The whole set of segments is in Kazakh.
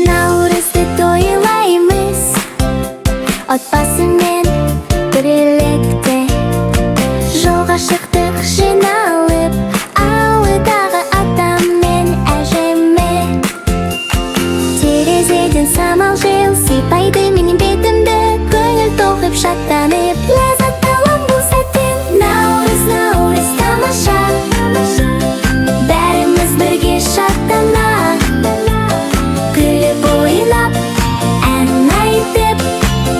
Наурызды тойлаймыз отбасымен бірлікте. Жолға шықтық жиналып ауылдағы атам мен әжеме. Терезеден самал жел сипайды менің бетімді. Көңіл толқып, шаттанып, ләззат алам бұл сәттен. Наурыз, наурыз тамаша, бәріміз бірге шаттана. Күліп ойнап, ән айтып,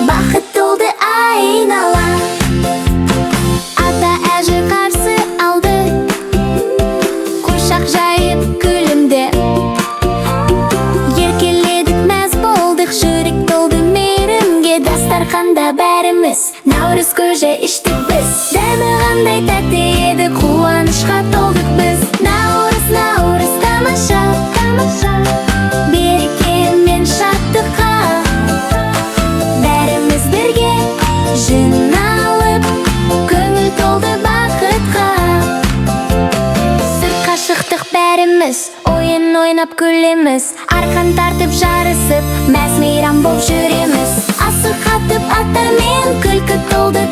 бақыт толды айнала. Ата әже қарсы алды, құшақ жайып күлімдеп. Еркеледік, мәз болдық, жүрек толды мейірімге. Дастарханда бәріміз наурыз көже іштік біз. Дәмі қандай тәтті еді, қуанышқа толдық біз. Наурыз, наурыз тамаша, береке мен шаттыққа. Бәріміз бірге жиналып, көңіл толды бақытқа. Сыртқа шықтық бәріміз, ойын ойнап күлеміз. Арқан тартып жарысып, мәз мейрам боп жүреміз. Асық атып аттармен, күлкі толды.